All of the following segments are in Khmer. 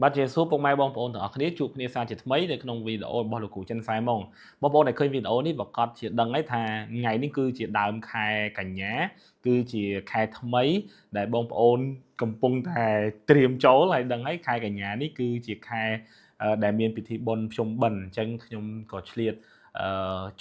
បាទជាសួរពុកម៉ែបងប្អូនទាំងអស់គ្នាជួបគ្នាសាជាថ្មីនៅក្នុងវីដេអូរបស់លោកគ្រូចិនសែម៉ុងបងប្អូនដែលឃើញវីដេអូនេះប្រកាសជាដឹងហើយថាថ្ងៃនេះគឺជាដើមខែកញ្ញាគឺជាខែថ្មីដែលបងប្អូនកំពុងតែត្រៀមចូលហើយដឹងហើយខែកញ្ញានេះគឺជាខែដែលមានពិធីបុណ្យភ្ជុំបិណ្ឌអញ្ចឹងខ្ញុំក៏ឆ្លៀត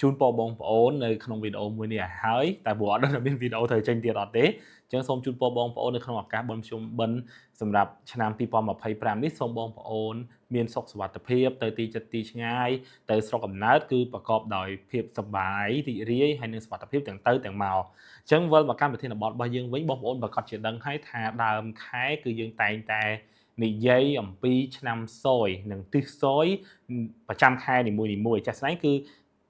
ជូនពរបងប្អូននៅក្នុងវីដេអូមួយនេះឲ្យហើយតែព្រោះអត់ដឹងថាមានវីដេអូត្រូវចេញទៀតអត់ទេអញ្ចឹងសូមជូនពរបងប្អូននៅក្នុងឱកាសបុណ្យភ្ជុំបិណ្ឌសម្រាប់ឆ្នាំ2025នេះសូមបងប្អូនមានសុខសុវត្ថិភាពទៅទីជិតទីឆ្ងាយទៅស្រុកកំណើតគឺប្រកបដោយភាពសប្បាយរីករាយហើយនិងសុវត្ថិភាពទាំងទៅទាំងមកអញ្ចឹងវិលមកកម្មវិធីបទរបស់យើងវិញបងប្អូនប្រកាសជាដឹងហើយថាដើមខែគឺយើងតែងតែនិយាយអំពីឆ្នាំសយនិងទិសសយប្រចាំខែនីមួយៗចាស់ស្ដែងគឺ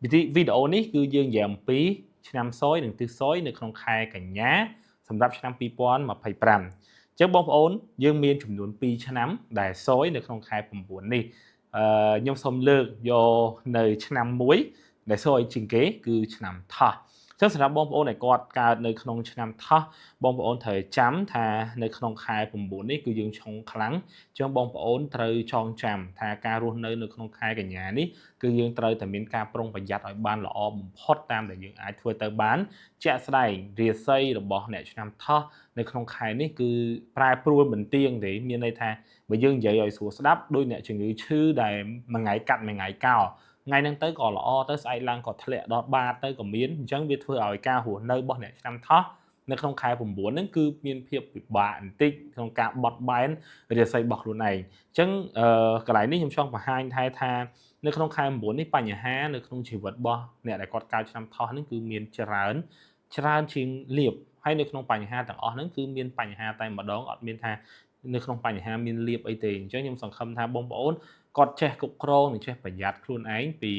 វីដេអូនេះគឺយើងនិយាយអំពីឆ្នាំសយនិងទិសសយនៅក្នុងខែកញ្ញាសម្រាប់ឆ្នាំ2025ចឹងបងប្អូនយើងមានចំនួន2ឆ្នាំដែលសយនៅក្នុងខែ9នេះអឺខ្ញុំសូមលើកយកនៅឆ្នាំមួយដែលសយជាងគេគឺឆ្នាំថោះចឹងសម្រាប់បងប្អូនដែលគាត់កើតនៅក្នុងឆ្នាំថោះបងប្អូនត្រូវចាំថានៅក្នុងខែ9នេះគឺយើងឆុងខ្លាំងចឹងបងប្អូនត្រូវចងចាំថាការរស់នៅនៅក្នុងខែកញ្ញានេះគឺយើងត្រូវតែមានការប្រុងប្រយ័ត្នឲ្យបានល្អបំផុតតាមដែលយើងអាចធ្វើទៅបានជាក់ស្ដែងរាសីរបស់អ្នកឆ្នាំថោះនៅក្នុងខែនេះគឺប្រែប្រួលមិនទៀងទេមានន័យថាបើយើងនិយាយឲ្យស្រួលស្ដាប់ដូចអ្នកជំងឺឈឺដែលមួយថ្ងៃកាត់មួយថ្ងៃកោថ្ងៃហ្នឹងទៅក៏ល្អទៅស្អែកឡើងក៏ធ្លាក់ដល់បាតទៅក៏មានអញ្ចឹងវាធ្វើឲ្យការរស់នៅរបស់អ្នកឆ្នាំថោះនៅក្នុងខែ9ហ្នឹងគឺមានភាពពិបាកបន្តិចក្នុងការបត់បែនរាសីរបស់ខ្លួនឯងអញ្ចឹងកន្លែងនេះខ្ញុំចង់បង្ហាញថានៅក្នុងខែ9នេះបញ្ហានៅក្នុងជីវិតរបស់អ្នកដែលគាត់កើតឆ្នាំថោះហ្នឹងគឺមានច្រើនច្រើនជាងលៀបហើយនៅក្នុងបញ្ហាទាំងអស់ហ្នឹងគឺមានបញ្ហាតែម្ដងអត់មានថានៅក្នុងបញ្ហាមានលៀបអីទេអញ្ចឹងខ្ញុំសង្ឃឹមថាបងប្អូនគាត់ចេះគ្រប់គ្រងនិងចេះប្រយ័ត្នខ្លួនឯងពី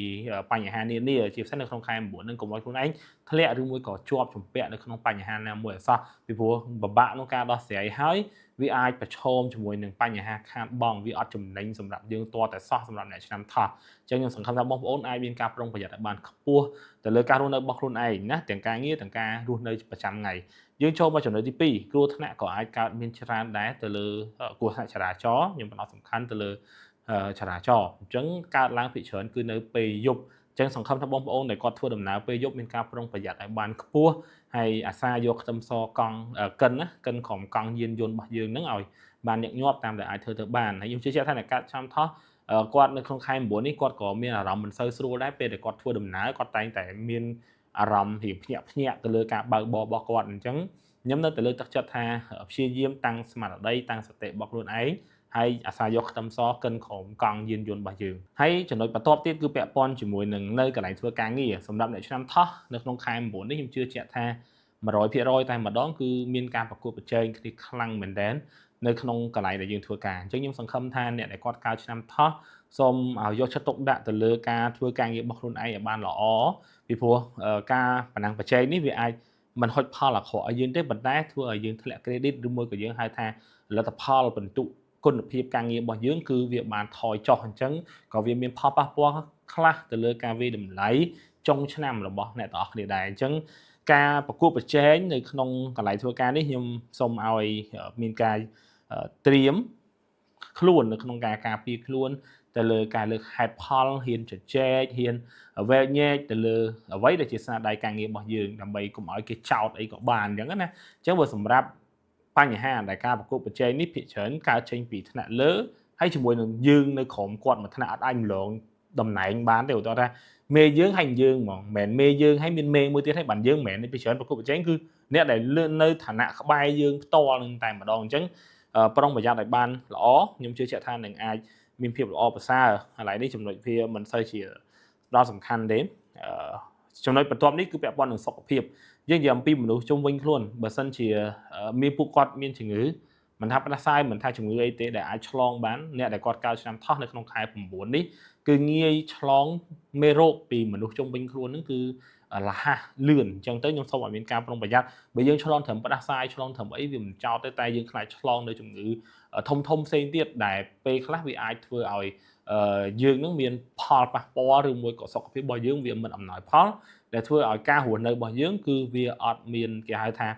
បញ្ហានានាជាពិសេសនៅក្នុងខែ9ហ្នឹងកុំឲ្យខ្លួនឯងធ្លាក់ឬមួយក៏ជាប់ជំពាក់នៅក្នុងបញ្ហាណាមួយអសោះពីព្រោះពិបាកក្នុងការដោះស្រាយហើយវាអាចប្រឈមជាមួយនឹងបញ្ហាខាតបង់វាអត់ចំណេញសម្រាប់យើងតតែសោះសម្រាប់អ្នកឆ្នាំថោះអញ្ចឹងខ្ញុំសង្ឃឹមថាបងប្អូនអាចមានការប្រុងប្រយ័ត្នឲ្យបានខ្ពស់ទៅលើការរស់នៅរបស់ខ្លួនឯងណាទាំងការងារទាំងការរស់នៅប្រចាំថ្ងៃយើងចូលមកចំណុចទី2គ្រោះថ្នាក់ក៏អាចកើតមានច្រើនដែរទៅលើគ្រោះថ្នាក់ចរាចរណ៍ខ្ញុំផ្ដោតសំខាន់ទៅលើចរាចរណ៍អញ្ចឹងកើតឡើងភាគច្រើនគឺនៅពេលយប់អញ្ចឹងសង្ឃឹមថាបងប្អូនដែលគាត់ធ្វើដំណើរពេលយប់មានការប្រុងប្រយ័ត្នឲ្យបានខ្ពស់ហើយអាសាយកខ្ទឹមសកង់កិនណាកិនក្រុមកង់យានយន្តរបស់យើងហ្នឹងឲ្យបានញឹកញាប់តាមដែលអាចធ្វើទៅបានហើយខ្ញុំជឿជាក់ថាអ្នកកាត់ឆ្នាំថោះគាត់នៅក្នុងខែ9នេះគាត់ក៏មានអារម្មណ៍មិនសូវស្រួលដែរពេលដែលគាត់ធ្វើដំណើរគាត់តែងតែមានអារម្មណ៍រៀងភ្ញាក់ភ្ញាក់ទៅលើការបើកបររបស់គាត់អញ្ចឹងខ្ញុំនៅតែលើកទឹកចិត្តថាព្យាយាមតាំងស្មារតីតាំងសតិរបស់ខ្លួនឯងហើយអាសាយកខ្ទឹមសកិនក្រោមកង់យានយន្តរបស់យើងហើយចំណុចបន្ទាប់ទៀតគឺពាក់ព័ន្ធជាមួយនឹងនៅកន្លែងធ្វើការងារសម្រាប់អ្នកឆ្នាំថោះនៅក្នុងខែ9នេះខ្ញុំជឿជាក់ថា100%តែម្ដងគឺមានការប្រកួតប្រជែងគ្នាខ្លាំងមែនទែននៅក្នុងកន្លែងដែលយើងធ្វើការអញ្ចឹងខ្ញុំសង្ឃឹមថាអ្នកដែលគាត់កើតឆ្នាំថោះសូមឲ្យយកចិត្តទុកដាក់ទៅលើការធ្វើការងាររបស់ខ្លួនឯងឲ្យបានល្អពីព្រោះការប្រណាំងប្រជែងនេះវាអាចមិនហុចផលអាក្រក់ឲ្យយើងទេប៉ុន្តែធ្វើឲ្យយើងធ្លាក់ credit ឬមួយក៏យើងហៅថាលទ្ធផលបន្ទុកគុណភាពការងាររបស់យើងគឺវាបានថយចុះអញ្ចឹងក៏វាមានផលប៉ះពាល់ខ្លះទៅលើការវាយតម្លៃចុងឆ្នាំរបស់អ្នកទាំងអស់គ្នាដែរអញ្ចឹងការប្រកួតប្រជែងនៅក្នុងកន្លែងធ្វើការនេះខ្ញុំសូមឲ្យមានការត្រៀមខ្លួននៅក្នុងការការពារខ្លួនទៅលើការលើកហេតុផលហ៊ានជជែកហ៊ានវែកញែកទៅលើអ្វីដែលជាស្នាដៃការងាររបស់យើងដើម្បីកុំឲ្យគេចោទអីក៏បានអញ្ចឹងណាអញ្ចឹងបើសម្រាប់បញ្ហាដែលការប្រកួតប្រជែងនេះភាគច្រើនកើតចេញពីថ្នាក់លើហើយជាមួយនឹងយើងនៅក្រុមគាត់មួយថ្នាក់អត់អាចម្លងតំណែងបានទេឧទាហរណ៍ថាមេយើងហើយយើងហ្មងមិនមែនមេយើងហើយមានមេមួយទៀតហើយបានយើងមិនមែនពីច្រើនប្រកួតប្រជែងគឺអ្នកដែលនៅឋានៈក្បែរយើងផ្ទាល់នឹងតែម្ដងអញ្ចឹងប្រុងប្រយ័ត្នឲ្យបានល្អខ្ញុំជឿជាក់ថានឹងអាចមានភាពល្អប្រសើរឥឡូវនេះចំណុចវាមិនសូវជាដល់សំខាន់ទេចំណុចបន្ទាប់នេះគឺពាក់ព័ន្ធនឹងសុខភាពយើងនិយាយអំពីមនុស្សជុំវិញខ្លួនបើសិនជាមានពួកគាត់មានជំងឺមិនថាផ្ដាសាយមិនថាជំងឺអីទេដែលអាចឆ្លងបានអ្នកដែលគាត់កើតឆ្នាំថោះនៅក្នុងខែ9នេះគឺងាយឆ្លងមេរោគពីមនុស្សជុំវិញខ្លួនហ្នឹងគឺលះលឿនអញ្ចឹងទៅខ្ញុំសូមឲ្យមានការប្រុងប្រយ័ត្នបើយើងឆ្លងត្រឹមផ្ដាសាយឆ្លងត្រឹមអីវាមិនចោតទេតែយើងខ្លាចឆ្លងនៅជំងឺធំធំផ្សេងទៀតដែលពេលខ្លះវាអាចធ្វើឲ្យយើងនឹងមានផលប៉ះពាល់ឬមួយក៏សុខភាពរបស់យើងវាមិនអំណោយផលដែលធ្វើឲ្យការរស់នៅរបស់យើងគឺវាអត់មានគេហៅថា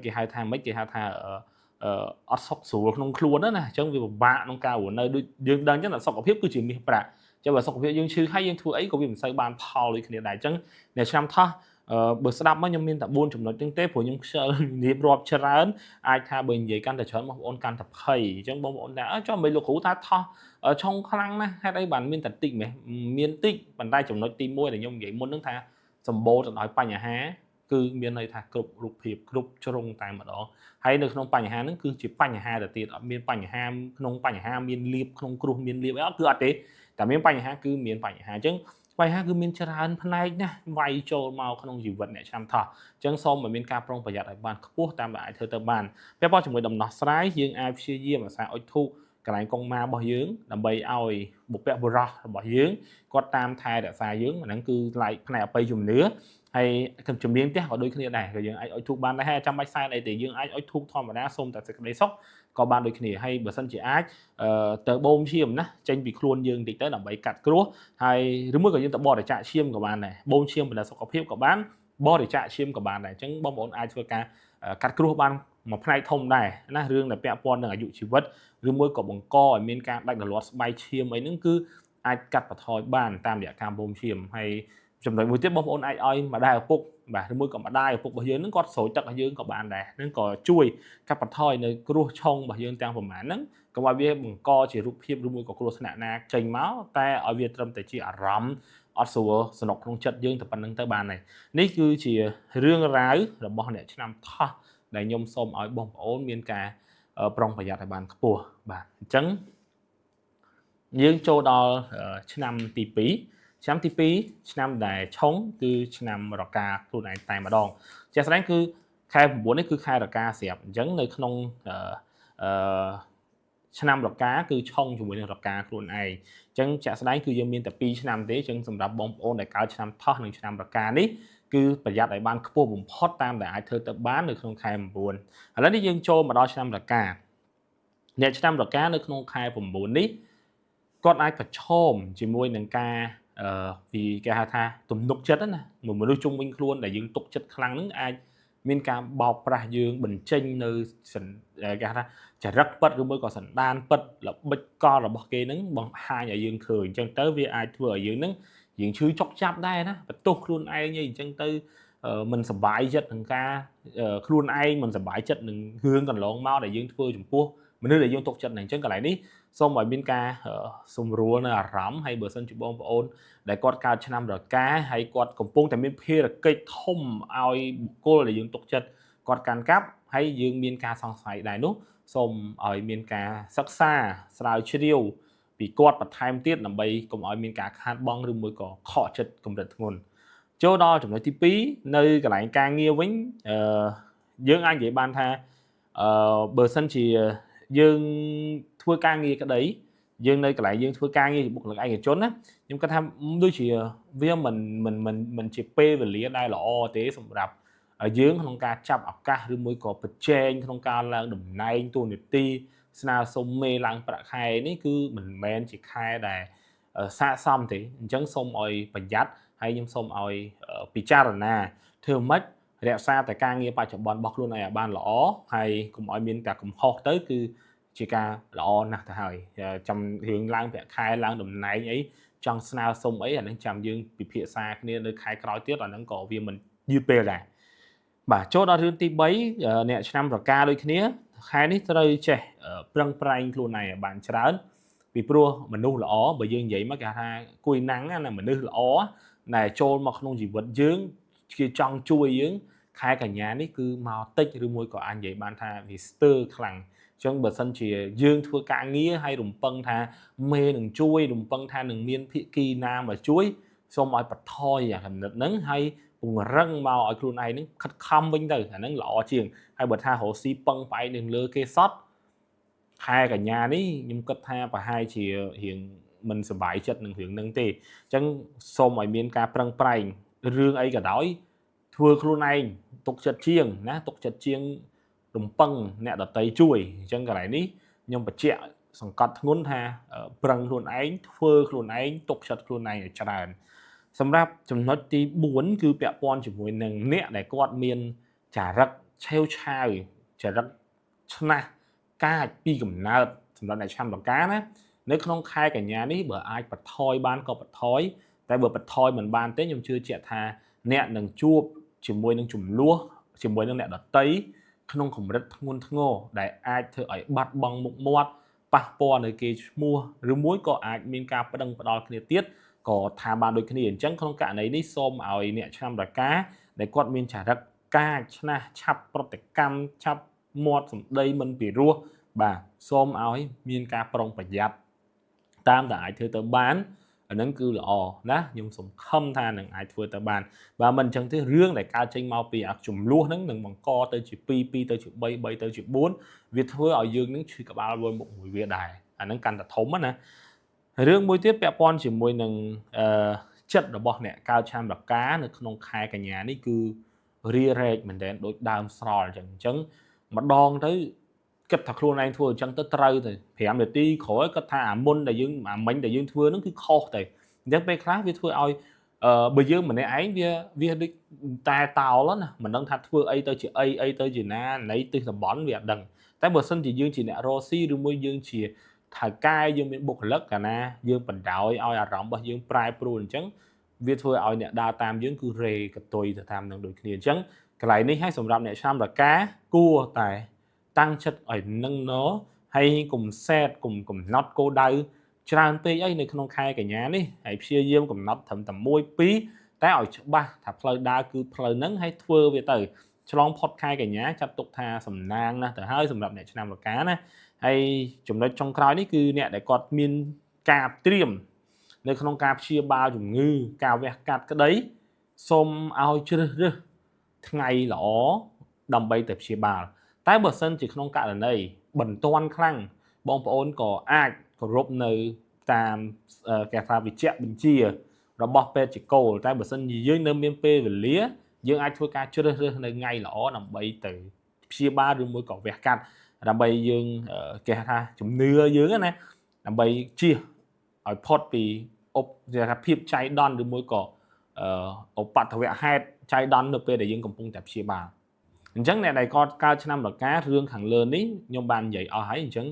គេហៅថាម៉េចគេហៅថា អត់សុខស្រួលក្នុងខ្លួនណាអញ្ចឹងវាពិបាកក្នុងការរស់នៅដូចយើងដឹងអញ្ចឹងសុខភាពគឺជាមាសប្រាក់អញ្ចឹងបើសុខភាពយើងឈឺហើយយើងធ្វើអីក៏វាមិនសូវបានផលដូចគ្នាដែរអញ្ចឹងអ្នកឆ្នាំថោះបើស្ដាប់មកខ្ញុំមានតែ4ចំណុចហ្នឹងទេព្រោះខ្ញុំខ្ជិលរៀបរាប់ច្រើនអាចថាបើនិយាយកាន់តែច្រើនបងប្អូនកាន់តែភ័យអញ្ចឹងបងប្អូនថាចុះមិនលោកគ្រូថាថោះឆុងខ្លាំងណាស់ហេតុអីបានមានតែតិចម៉េះមានតិចប៉ុន្តែចំណុចទី1ដែលខ្ញុំនិយាយមុនហ្នឹងថាសម្បូរទៅដោយបញ្ហាគឺមានន័យថាគ្រប់រូបភាពគ្រប់ជ្រុងតែម្ដងហើយនៅក្នុងបញ្ហាហ្នឹងគឺជាបញ្ហាទៅទៀតអត់មានបញ្ហាក្នុងបញ្ហាមានលៀបក្នុងគ្រោះមានលៀបអីអត់គឺអត់ទេតែមានបញ្ហាគឺមានបញ្ហាអញ្ចឹងបញ្ហាគឺមានច្រើនផ្នែកណាស់វាយចូលមកក្នុងជីវិតអ្នកឆ្នាំថោះអញ្ចឹងសូមឲ្យមានការប្រុងប្រយ័ត្នឲ្យបានខ្ពស់តាមដែលអាចធ្វើទៅបានពាក់ព័ន្ធជាមួយដំណោះស្រាយយើងអាចព្យាយាមអាសាអុជធូបកន្លែងកុងម៉ារបស់យើងដើម្បីឲ្យបុព្វបុរសរបស់យើងគាត់តាមថែរក្សាយើងអាហ្នឹងគឺឡែកផ្នែកអបិយជំនឿហើយជំនាញផ្ទះក៏ដូចគ្នាដែរក៏យើងអាចអុជធូបបានដែរហើយចាំបាច់សែនអីទេយើងអាចអុជធូបធម្មតាសូមតែសេចក្តីសុខក៏បានដូចគ្នាហើយបើសិនជាអាចទៅបូមឈាមណាចេញពីខ្លួនយើងតិចទៅដើម្បីកាត់គ្រោះហើយឬមួយក៏យើងទៅបរិច្ចាគឈាមក៏បានដែរបូមឈាមបណ្ដាសុខភាពក៏បានបរិច្ចាគឈាមក៏បានដែរអញ្ចឹងបងប្អូនអាចធ្វើការកាត់គ្រោះបានមួយផ្នែកធំដែរណារឿងដែលពាក់ព័ន្ធនឹងអាយុជីវិតឬមួយក៏បង្កឲ្យមានការដាច់រលាត់ស្បែកឈាមអីហ្នឹងគឺអាចកាត់បន្ថយបានតាមរយៈការបូមឈាមហើយចំណុចមួយទៀតបងប្អូនអាចឲ្យម្ដាយឪពុកបាទឬមួយក៏ម្ដាយឪពុករបស់យើងហ្នឹងគាត់ស្រោចទឹកឲ្យយើងក៏បានដែរហ្នឹងក៏ជួយកាត់បន្ថយនៅគ្រោះឆុងរបស់យើងទាំងប្រមាណហ្នឹងកុំឲ្យវាបង្កជារូបភាពឬមួយក៏គ្រោះថ្នាក់ណាចេញមកតែឲ្យវាត្រឹមតែជាអារម្មណ៍អត់ស្រួលសំណុកក្នុងចិត្តយើងតែប៉ុណ្្នឹងទៅបានហើយនេះគឺជារឿងរ៉ាវរបស់អ្នកឆ្នាំថោះដែលខ្ញុំសូមឲ្យបងប្អូនមានការប្រុងប្រយ័ត្នឲ្យបានខ្ពស់បាទអញ្ចឹងយើងចូលដល់ឆ្នាំទី2ឆ្នាំទី2ឆ្នាំដែលឆុងគឺឆ្នាំរកាខ្លួនឯងតែម្ដងជាក់ស្ដែងគឺខែ9នេះគឺខែរកាស្រាប់អញ្ចឹងនៅក្នុងអឺឆ្នាំរកាគឺឆុងជាមួយនឹងរកាខ្លួនឯងអញ្ចឹងជាក់ស្ដែងគឺយើងមានតែ2ឆ្នាំទេអញ្ចឹងសម្រាប់បងប្អូនដែលកើតឆ្នាំថោះនិងឆ្នាំរកានេះគឺប្រយ័ត្នឲ្យបានខ្ពស់បំផុតតាមដែលអាចធ្វើទៅបាននៅក្នុងខែ9ឥឡូវនេះយើងចូលមកដល់ឆ្នាំរកាអ្នកឆ្នាំរកានៅក្នុងខែ9នេះគាត់អាចប្រឈមជាមួយនឹងការពីគេហៅថាទំនុកចិត្តណាមនុស្សជុំវិញខ្លួនដែលយើងទុកចិត្តខ្លាំងហ្នឹងអាចមានការបោកប្រាស់យើងបញ្ចេញនៅគេហៅថាចរិតពិតឬមួយក៏សន្តានពិតល្បិចកលរបស់គេហ្នឹងបង្ហាញឲ្យយើងឃើញអញ្ចឹងទៅវាអាចធ្វើឲ្យយើងហ្នឹងយើងឈឺចុកចាប់ដែរណាបន្ទោសខ្លួនឯងអីអញ្ចឹងទៅមិនសប្បាយចិត្តនឹងការខ្លួនឯងមិនសប្បាយចិត្តនឹងរឿងកន្លងមកដែលយើងធ្វើចំពោះមនុស្សដែលយើងទុកចិត្តហ្នឹងអញ្ចឹងកន្លែងនេះសូមឲ្យមានការសម្រួលនៅអារម្មណ៍ហើយបើសិនជាបងប្អូនដែលគាត់កើតឆ្នាំរកាហើយគាត់កំពុងតែមានភារកិច្ចធំឲ្យបុគ្គលដែលយើងទុកចិត្តគាត់កាន់កាប់ហើយយើងមានការសង្ស័យដែរនោះសូមឲ្យមានការសិក្សាស្រាវជ្រាវពីគាត់បន្ថែមទៀតដើម្បីកុំឲ្យមានការខាតបង់ឬមួយក៏ខកចិត្តកម្រិតធ្ងន់ចូលដល់ចំណុចទី2នៅកន្លែងការងារវិញអឺយើងអាចនិយាយបានថាបើសិនជាយើងធ្វើការងារក្តីយើងនៅកន្លែងយើងធ្វើការងារជាបុគ្គលិកឯកជនណាខ្ញុំគិតថាដូចជាវាមិនមិនមិនមិនជាពេលវេលាដែលល្អទេសម្រាប់យើងក្នុងការចាប់ឱកាសឬមួយក៏ប្រជែងក្នុងការឡើងតំណែងតួនាទីស្នើសុំមេឡើងប្រាក់ខែនេះគឺមិនមែនជាខែដែលស័ក្តិសមទេអញ្ចឹងសូមឲ្យប្រយ័ត្នហើយខ្ញុំសូមឲ្យពិចារណាធ្វើម៉េចរក្សាតែការងារបច្ចុប្បន្នរបស់ខ្លួនឯងឲ្យបានល្អហើយកុំឲ្យមានតែកំហុសទៅគឺជាការល្អណាស់ទៅហើយចាំរឿងឡើងប្រាក់ខែឡើងតំណែងអីចង់ស្នើសុំអីអានឹងចាំយើងពិភាក្សាគ្នានៅខែក្រោយទៀតអានឹងក៏វាមិនយឺតពេលដែរបាទចូលដល់រឿងទី3អ្នកឆ្នាំរកាដូចគ្នាខែនេះត្រូវចេះប្រឹងប្រែងខ្លួនឯងឲ្យបានច្រើនពីព្រោះមនុស្សល្អបើយើងនិយាយមកគេថាគួយណាំងណាមនុស្សល្អដែលចូលមកក្នុងជីវិតយើងគេចង់ជួយយើងខែកញ្ញានេះគឺមកតិចឬមួយក៏អាចនិយាយបានថាវាស្ទើរខ្លាំងអញ្ចឹងបើសិនជាយើងធ្វើការងារហើយរំពឹងថាមេនឹងជួយរំពឹងថានឹងមានភាគីណាមកជួយសូមឲ្យបន្ថយអាកំណត់ហ្នឹងហើយពង្រឹងមកឲ្យខ្លួនឯងហ្នឹងខិតខំវិញទៅអាហ្នឹងល្អជាងហើយបើថារកស៊ីពឹងផ្អែកនឹងលើគេសតខែកញ្ញានេះខ្ញុំគិតថាប្រហែលជារៀងមិនសប្បាយចិត្តនឹងរឿងហ្នឹងទេអញ្ចឹងសូមឲ្យមានការប្រឹងប្រែងរឿងអីក៏ដោយធ្វើខ្លួនឯងទុកចិត្តជាងណាទុកចិត្តជាងរំពឹងអ្នកដតីជួយអញ្ចឹងកន្លែងនេះខ្ញុំបញ្ជាក់សង្កត់ធ្ងន់ថាប្រឹងខ្លួនឯងធ្វើខ្លួនឯងទុកចិត្តខ្លួនឯងឲ្យច្រើនសម្រាប់ចំណុចទី4គឺពាក់ព័ន្ធជាមួយនឹងអ្នកដែលគាត់មានចរិតឆេវឆាវចរិត ឆ្នះកាចពីកំណើតសម្រាប់អ្នកឆ្នាំរកាណានៅក្នុងខែកញ្ញានេះបើអាចបន្ថយបានក៏បន្ថយតែបើបន្ថយមិនបានទេខ្ញុំជឿជាក់ថាអ្នកនឹងជួបជាមួយនឹងចំនួនជាមួយនឹងអ្នកដតីក្នុងកម្រិតធ្ងន់ធ្ងរដែលអាចធ្វើឲ្យបាត់បង់មុខមាត់ប៉ះពាល់នៅគេឈ្មោះឬមួយក៏អាចមានការប្តឹងផ្ដាល់គ្នាទៀតក៏ថាបានដូចគ្នាអញ្ចឹងក្នុងករណីនេះសូមឲ្យអ្នកឆ្នាំរកាដែលគាត់មានចរិតកាចឆ្នះឆាប់ប្រតិកម្មឆាប់មាត់សម្ដីមិនពិរោះបាទសូមឲ្យមានការប្រុងប្រយ័ត្នតាមតែអាចធ្វើទៅបានអានឹងគឺល្អណាខ្ញុំសង្ឃឹមថានឹងអាចធ្វើទៅបានបើមិនអញ្ចឹងទេរឿងដែលកើតចេញមកពីអាចំនួនហ្នឹងនឹងបង្កទៅជា2 2ទៅជា3 3ទៅជា4វាធ្វើឲ្យយើងនឹងឈឺក្បាលវិលមុខមួយវាដែរអាហ្នឹងកាន់តែធំណារឿងមួយទៀតពាក់ព័ន្ធជាមួយនឹងអឺចិត្តរបស់អ្នកកើតឆ្នាំរកានៅក្នុងខែកញ្ញានេះគឺរារែកមែនទែនដូចដើមស្រល់អញ្ចឹងអញ្ចឹងម្ដងទៅគិតថាខ្លួនឯងធ្វើអញ្ចឹងទៅត្រូវទៅ5នាទីក្រោយគាត់ថាអាមុនដែលយើងអាមិញដែលយើងធ្វើហ្នឹងគឺខុសទៅអញ្ចឹងពេលខ្លះវាធ្វើឲ្យអឺបើយើងម្នាក់ឯងវាវាដូចតែតោលណាមិនដឹងថាធ្វើអីទៅជាអីអីទៅជាណានៃទិសតំបន់វាអត់ដឹងតែបើសិនជាយើងជាអ្នករស់ស៊ីឬមួយយើងជាថៅកែយើងមានបុគ្គលិកកាលណាយើងបណ្ដោយឲ្យអារម្មណ៍របស់យើងប្រែប្រួលអញ្ចឹងវាធ្វើឲ្យអ្នកដើរតាមយើងគឺរេកតុយទៅតាមនឹងដូចគ្នាអញ្ចឹងកន្លែងនេះឲ្យសម្រាប់អ្នកឆ្នាំរកាគួរតែតាំងចិត្តឲ្យនឹងណហើយកុំសេតកុំកំណត់គោលដៅច្រើនពេកអីនៅក្នុងខែកញ្ញានេះហើយព្យាយាមកំណត់ត្រឹមតែ1 2តែឲ្យច្បាស់ថាផ្លូវដើរគឺផ្លូវហ្នឹងហើយធ្វើវាទៅឆ្លងផុតខែកញ្ញាចាត់ទុកថាសំណាងណាស់ទៅហើយសម្រាប់អ្នកឆ្នាំរកាណាហើយចំណុចចុងក្រោយនេះគឺអ្នកដែលគាត់មានការត្រៀមនៅក្នុងការព្យាបាលជំងឺការវះកាត់ក្តីសូមឲ្យជ្រើសរើសថ្ងៃល្អដើម្បីទៅព្យាបាលតែបើសិនជាក្នុងករណីបន្ទាន់ខ្លាំងបងប្អូនក៏អាចគោរពនៅតាមគេថាវិជ្ជបញ្ជារបស់ពេទ្យជាគោលតែបើសិនជាយើងនៅមានពេលវេលាយើងអាចធ្វើការជ្រើសរើសនៅថ្ងៃល្អដើម្បីទៅព្យាបាលឬមួយក៏វះកាត់ដើម្បីយើងគេថាជំនឿយើងណាដើម្បីជៀសឲ្យផុតពីឧបគេថាភាពចៃដន្យឬមួយក៏ឧបទ្ទវហេតុចៃដន្យនៅពេលដែលយើងកំពុងតែព្យាបាលអញ្ចឹងអ្នកដែលគាត់កើតឆ្នាំរការឿងខាងលើនេះខ្ញុំបាននិយាយអស់ហើយអញ្ចឹង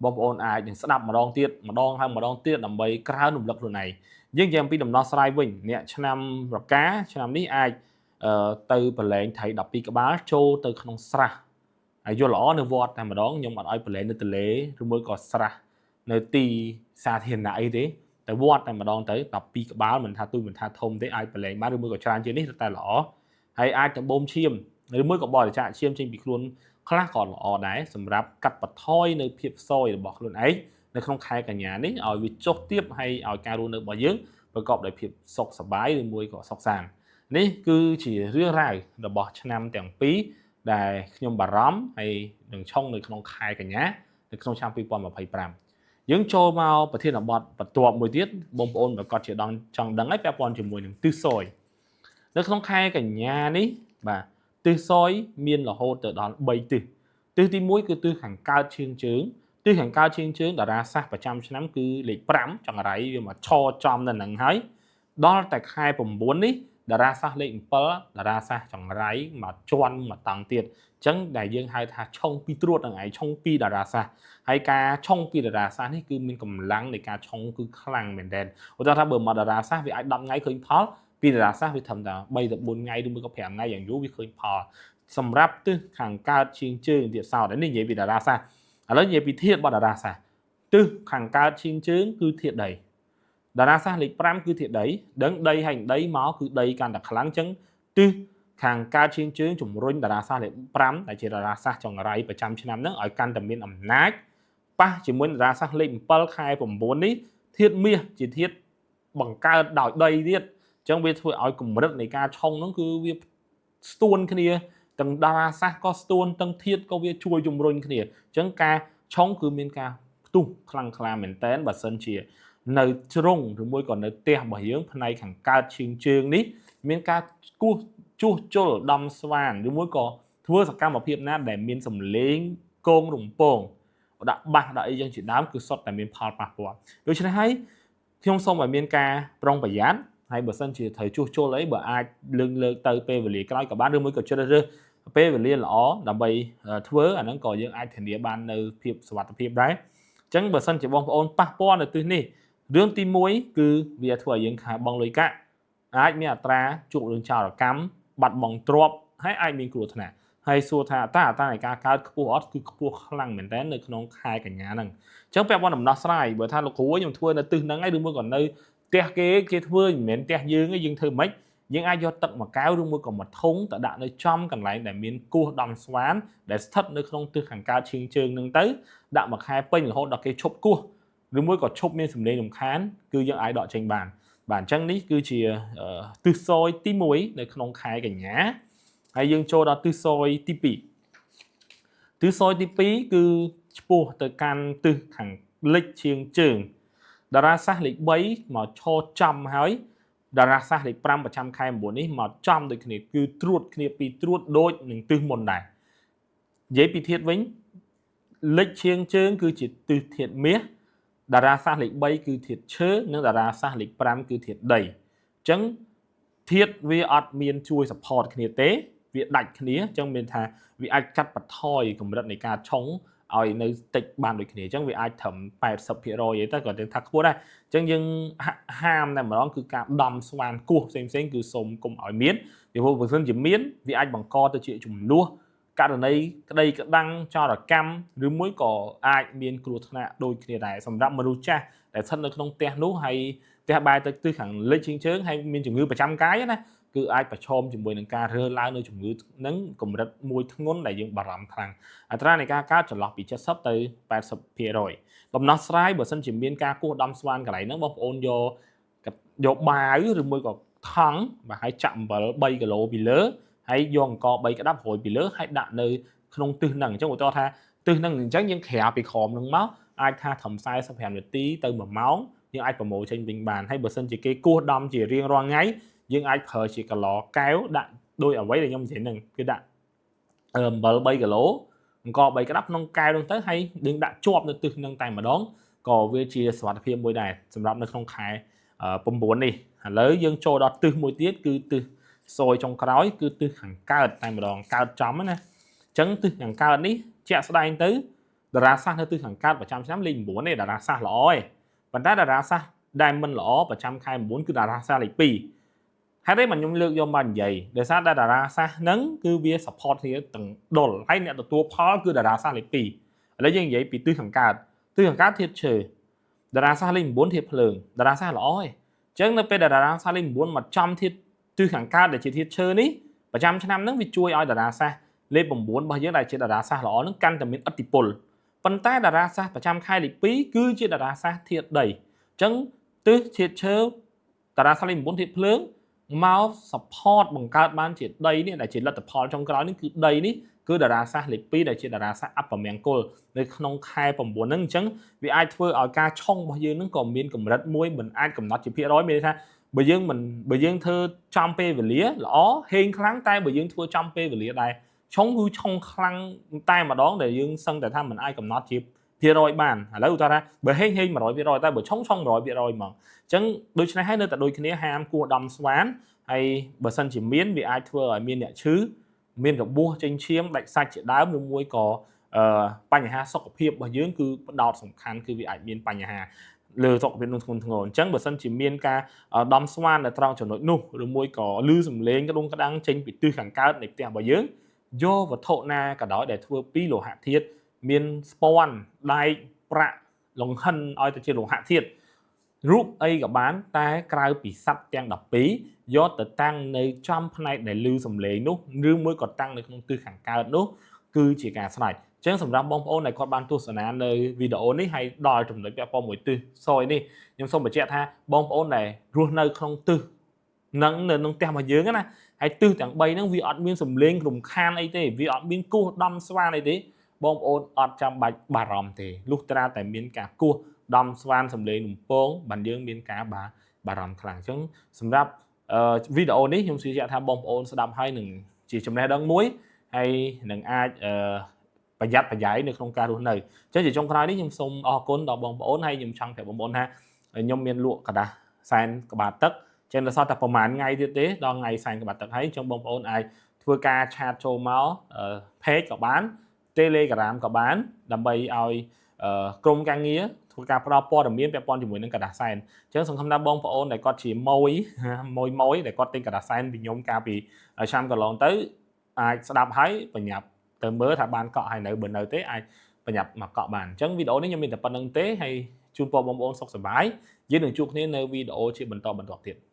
បងប្អូនអាចនឹងស្ដាប់ម្ដងទៀតម្ដងហើយម្ដងទៀតដើម្បីក្រើនរំលឹកខ្លួនឯងយើងនិយាយអំពីដំណោះស្រាយវិញអ្នកឆ្នាំរកាឆ្នាំនេះអាចទៅប្រឡែងថៃ12ក្បាលចូលទៅក្នុងស្រះហើយយល់ល្អនៅវត្តតែម្ដងខ្ញុំអត់ឲ្យប្រឡែងនៅទលេឬមួយក៏ស្រះនៅទីសាធារណៈអីទេតែវត្តតែម្ដងទៅ12ក្បាលមិនថាទូចមិនថាធំទេអាចប្រឡែងបានឬមួយក៏ច្រើនជាងនេះតែល្អហើយអាចទៅបូមឈាមឬមួយក៏បរិច្ចាគឈាមចេញពីខ្លួនខ្លះក៏ល្អដែរសម្រាប់កាត់បន្ថយនៅភាពសយរបស់ខ្លួនឯងនៅក្នុងខែកញ្ញានេះឲ្យវាចុះទាបហើយឲ្យការរស់នៅរបស់យើងប្រកបដោយភាពសុខសប្បាយឬមួយក៏សុខសាន្តនេះគឺជារឿងរ៉ាវរបស់ឆ្នាំទាំងពីរដែលខ្ញុំបារម្ភហើយនឹងឆុងនៅក្នុងខែកញ្ញានៅក្នុងឆ្នាំ2025យើងចូលមកប្រធានបទបន្ទាប់មួយទៀតបងប្អូនប្រកាសជាចង់ដឹងហើយពាក់ព័ន្ធជាមួយនឹងទិសសយនៅក្នុងខែកញ្ញានេះបាទទិសសយមានរហូតទៅដល់3ទិសទិសទី1គឺទិសខាងកើតឈៀងជើងទិសខាងកើតឈៀងជើងតារាសាស្ត្រប្រចាំឆ្នាំគឺលេខ5ចង្រៃវាមកឈរចំនៅនឹងហើយដល់តែខែ9នេះតារាសាស្ត្រលេខ7តារាសាស្ត្រចង្រៃមកជន់មកតង់ទៀតអញ្ចឹងដែលយើងហៅថាឆុងពីរត្រួតនឹងឯងឆុងពីរតារាសាស្ត្រហើយការឆុងពីរតារាសាស្ត្រនេះគឺមានកម្លាំងនៃការឆុងគឺខ្លាំងមែនទែនឧទាហរណ៍ថាបើមកតារាសាស្ត្រវាអាច10ថ្ងៃឃើញផលពីតារាសាស្ត្រវាត្រឹមតែ3ទៅ4ថ្ងៃឬមួយក៏5ថ្ងៃយ៉ាងយូរវាឃើញផលសម្រាប់ទិសខាងកើតឈៀងជើងទៀតសោតនេះនិយាយពីតារាសាស្ត្រឥឡូវនិយាយពីធាតុរបស់តារាសាស្ត្រទិសខាងកើតឈៀងជើងគឺធាតុដីតារាសាស្ត្រលេខ5គឺធាតុដីដឹងដីហើយដីមកគឺដីកាន់តែខ្លាំងអញ្ចឹងទិសខាងកើតឈៀងជើងជំរុញតារាសាស្ត្រលេខ5ដែលជាតារាសាស្ត្រចង្រៃប្រចាំឆ្នាំហ្នឹងឲ្យកាន់តែមានអំណាចប៉ះជាមួយតារាសាស្ត្រលេខ7ខែ9នេះធាតុមាសជាធាតុបង្កើតដោយដីទៀតអញ្ចឹងវាធ្វើឲ្យកម្រិតនៃការឆុងហ្នឹងគឺវាស្ទួនគ្នាទាំងតារាសាស្ត្រក៏ស្ទួនទាំងធាតុក៏វាជួយជំរុញគ្នាអញ្ចឹងការឆុងគឺមានការផ្ទុះខ្លាំងក្លាមែនតែនបើសិនជានៅជ្រុងឬមួយក៏នៅផ្ទះរបស់យើងផ្នែកខាងកើតឈៀងជើងនេះមានការគោះជួសជុលដំស្វានឬមួយក៏ធ្វើសកម្មភាពណាដែលមានសម្លេងកងរំពងដាក់បាសដាក់អីយ៉ាងជាដើមគឺសុទ្ធតែមានផលប៉ះពាល់ដូច្នេះហើយខ្ញុំសូមឲ្យមានការប្រុងប្រយ័ត្នហើយបើសិនជាត្រូវជួសជុលអីបើអាចលើកលើកទៅពេលវេលាក្រោយក៏បានឬមួយក៏ជ្រើសរើស ពេលវេលាល្អដើម្បីធ្វើអាហ្នឹងក៏យើងអាចធានាបាននៅភាពសុវត្ថិភាពដែរអញ្ចឹងបើសិនជាបងប្អូនប៉ះពាល់នៅទិសនេះរឿងទី1គឺវាធ្វើឲ្យយើងខាតបង់លុយកាក់អាចមានអត្រាជួបរឿងចោរកម្មបាត់បង់ទ្រព្យហើយអាចមានគ្រោះថ្នាក់ហើយសួរថាតើអត្រានៃការកើតខ្ពស់អត់គឺខ្ពស់ខ្លាំងមែនតើនៅក្នុងខែកញ្ញាហ្នឹងអញ្ចឹងពាក់ព័ន្ធដំណោះស្រាយបើថាលោកគ្រូខ្ញុំធ្វើនៅទិសហ្នឹងឯងឬមួយក៏នៅផ្ទះគេគេធ្វើមិនមែនផ្ទះយើងទេយើងធ្វើមិនយើងអាចយកទឹកមួយកែវឬមួយក៏មួយធុងទៅដាក់នៅចំកន្លែងដែលមានគោះដំស្វានដែលស្ថិតនៅក្នុងទិសខាងកើតឈៀងជើងហ្នឹងទៅដាក់មួយខែពេញរហូតដល់គេឈប់គោះឬមួយក៏ឈប់មានសម្លេងរំខានគឺយើងអាចដកចេញបានបាទអញ្ចឹងនេះគឺជាទិសសយទី1នៅក្នុងខែកញ្ញាហើយយើងចូលដល់ទិសសយទី2ទិសសយទី2គឺឆ្ពោះទៅកាន់ទិសខាងលិចឈៀងជើងតារាសាស្ត្រលេខ3មកឈរចំហើយតារាសាស្ត្រលេខ5ប្រចាំខែ9នេះមកចំដូចគ្នាគឺត្រួតគ្នាពីត្រួតដូចនឹងទិសមុនដែរនិយាយពីធាតុវិញលិចឈៀងជើងគឺជាទិសធាតុមាសតារាសាស្ត្រលេខ3គឺធាតុឈើនិងតារាសាស្ត្រលេខ5គឺធាតុដីអញ្ចឹងធាតុវាអត់មានជួយ support គ្នាទេវាដាច់គ្នាអញ្ចឹងមានថាវាអាចកាត់បន្ថយកម្រិតនៃការឆុងឲ្យនៅតិចបានដូចគ្នាអញ្ចឹងវាអាចត្រឹម80%អីទៅក៏ថាខ្ពស់ដែរអញ្ចឹងយើងហាមតែម្ដងគឺការដំស្វានគោះផ្សេងផ្សេងគឺសូមកុំឲ្យមានពីព្រោះបើសិនជាមានវាអាចបង្កទៅជាចំនួនករណីក្តីក្តាំងចោរកម្មឬមួយក៏អាចមានគ្រោះថ្នាក់ដូចគ្នាដែរសម្រាប់មនុស្សចាស់ដែលស្ថិតនៅក្នុងផ្ទះនោះហើយផ្ទះបែរទៅទិសខាងលិចជើងជើងហើយមានជំងឺប្រចាំកាយណាគឺអាចប្រឈមជាមួយនឹងការរើឡើងនៅជំងឺនឹងកម្រិតមួយធ្ងន់ដែលយើងបារម្ភខ្លាំងអត្រានៃការកើតចន្លោះពី70ទៅ80%ដំណោះស្រាយបើសិនជាមានការគោះដំស្វានកន្លែងហ្នឹងបងប្អូនយកយកបាវឬមួយក៏ថង់បាទហើយចាក់អំបិល3គីឡូពីលើហើយយកអង្ករ3ក្តាប់រោយពីលើហើយដាក់នៅក្នុងទិសហ្នឹងអញ្ចឹងឧទាហរណ៍ថាទិសហ្នឹងអញ្ចឹងយើងក្រាពីក្រោមហ្នឹងមកអាចថាត្រឹម45នាទីទៅ1ម៉ោងយើងអាចប្រមូលចេញវិញបានហើយបើសិនជាគេគោះដំជារៀងរាល់ថ្ងៃយើងអាចប្រើជាកឡកែវដាក់ដោយអ្វីដែលខ្ញុំនិយាយហ្នឹងគឺដាក់អំបិល3គីឡូអង្ករ3ក្តាប់ក្នុងកែវហ្នឹងទៅហើយយើងដាក់ជាប់នៅទិសហ្នឹងតែម្ដងក៏វាជាសុវត្ថិភាពមួយដែរសម្រាប់នៅក្នុងខែ9នេះឥឡូវយើងចូលដល់ទិសមួយទៀតគឺទិសសយចុងក្រោយគឺទិសខាងកើតតែម្ដងកើតចំណាអញ្ចឹងទិសខាងកើតនេះជាក់ស្ដែងទៅតារាសាស្ត្រនៅទិសខាងកើតប្រចាំឆ្នាំលេខ9ទេតារាសាស្ត្រល្អឯងប៉ុន្តែតារាសាស្ត្រដែលមិនល្អប្រចាំខែ9គឺតារាសាស្ត្រលេខ2ហេតុអីបានខ្ញុំលើកយកមកនិយាយដោយសារតែតារាសាស្ត្រហ្នឹងគឺវា support គ្នាទាំងដុលហើយអ្នកទទួលផលគឺតារាសាស្ត្រលេខ2ឥឡូវយើងនិយាយពីទិសខាងកើតទិសខាងកើតធាតុឈើតារាសាស្ត្រលេខ9ធាតុភ្លើងតារាសាស្ត្រល្អឯងអញ្ចឹងនៅពេលដែលតារាសាស្ត្រលេខ9មកចំធាតុទិសខាងកើតដែលជាធាតុឈើនេះប្រចាំឆ្នាំហ្នឹងវាជួយឲ្យតារាសាស្ត្រលេខ9របស់យើងដែលជាតារាសាស្ត្រល្អហ្នឹងកាន់តែមានឥទ្ធិពលប៉ុន្តែតារាសាស្ត្រប្រចាំខែលេខ2គឺជាតារាសាស្ត្រធាតុដីអញ្ចឹងទិសធាតុឈើតារាសាស្ត្រលេខ9ធាតុភ្លើងមក support បង្កើតបានជាដីនេះដែលជាលទ្ធផលចុងក្រោយនេះគឺដីនេះគឺតារាសាស្ត្រលេខ2ដែលជាតារាសាស្ត្រអពមង្គលនៅក្នុងខែ9ហ្នឹងអញ្ចឹងវាអាចធ្វើឲ្យការឆុងរបស់យើងហ្នឹងក៏មានកម្រិតមួយមិនអាចកំណត់ជាភាគរយមានន័យថាបើយើងមិនបើយើងធ្វើចំពេលវេលាល្អហេងខ្លាំងតែបើយើងធ្វើចំពេលវេលាដែរឆុងគឺឆុងខ្លាំងតែម្ដងដែលយើងសឹងតែថាមិនអាចកំណត់ជាភាគរយបានឥឡូវឧទាហរណ៍ថាបើហេងហេង100%តែបើឆុងឆុង100%ហ្មងអញ្ចឹងដូច្នេះហើយនៅតែដូចគ្នាហាមគួរដំស្វានហើយបើសិនជាមានវាអាចធ្វើឲ្យមានអ្នកឈឺមានរបួសចេញឈាមដាច់សាច់ជាដើមឬមួយក៏បញ្ហាសុខភាពរបស់យើងគឺផ្ដោតសំខាន់គឺវាអាចមានបញ្ហាលើសុខភាពនឹងធ្ងន់ធ្ងរអញ្ចឹងបើសិនជាមានការដំស្វាននៅត្រង់ចំណុចនោះឬមួយក៏ឮសំឡេងក្ដុងក្ដាំងចេញពីទិសខាងកើតនៃផ្ទះរបស់យើងយកវត្ថុណាក៏ដោយដែលធ្វើពីលោហៈធាតុមានស្ពាន់ដែកប្រាក់លង្ហិនឲ្យទៅជាលោហៈធាតុរូបអីក៏បានតែក្រៅពីសត្វទាំង12យកទៅតាំងនៅចំផ្នែកដែលឮសំឡេងនោះឬមួយក៏តាំងនៅក្នុងទិសខាងកើតនោះគឺជាការស្រេចចឹងសម្រាប់បងប្អូនដែលគាត់បានទស្សនានៅវីដេអូនេះហើយដល់ចំណុចពាក់ព័ន្ធមួយទិសសយនេះខ្ញុំសូមបញ្ជាក់ថាបងប្អូនដែលរស់នៅក្នុងទិសនឹងនៅក្នុងផ្ទះរបស់យើងណាហើយទិសទាំង3ហ្នឹងវាអត់មានសំឡេងរំខានអីទេវាអត់មានគោះដំស្វានអីទេបងប្អូនអត់ចាំបាច់បារម្ភទេលុះត្រាតែមានការគោះដំស្វានសំឡេងលំពងបានយើងមានការបារម្ភខ្លាំងអញ្ចឹងសម្រាប់វីដេអូនេះខ្ញុំជឿជាក់ថាបងប្អូនស្ដាប់ហើយនឹងជាចំណេះដឹងមួយហើយនឹងអាចប្រយ័ត្នប្រយែងនៅក្នុងការរស់នៅអញ្ចឹងជាចុងក្រោយនេះខ្ញុំសូមអរគុណដល់បងប្អូនហើយខ្ញុំចង់ប្រាប់បងប្អូនថាខ្ញុំមានលក់ក្រដាសសែនក្បាលទឹកចឹងដល់សល់តែប្រហែលថ្ងៃទៀតទេដល់ថ្ងៃសែនក្បាលទឹកហើយអញ្ចឹងបងប្អូនអាច ធ្វើការ chat ចូលមក page ក៏បាន Telegram ក៏បានដើម្បីឲ្យក្រុមការងារធ្វើការផ្ដល់ព័ត៌មានពាក់ព័ន្ធជាមួយនឹងក្រដាសសែនអញ្ចឹងសង្ឃឹមថាបងប្អូនដែលគាត់ជាមួយមួយមួយដែលគាត់ទិញក្រដាសសែនពីខ្ញុំកាលពីឆ្នាំកន្លងទៅអាចស្ដាប់ហើយបញ្ញាប់ទៅមើលថាបានកក់ហើយនៅបើនៅទេអាចបញ្ញាប់មកកក់បានអញ្ចឹងវីដេអូនេះខ្ញុំមានតែប៉ុណ្ណឹងទេហើយជូនពរបងប្អូនសុខសប្បាយយើងនឹងជួបគ្នានៅវីដេអូជាបន្តបន្ទាប់ទៀត។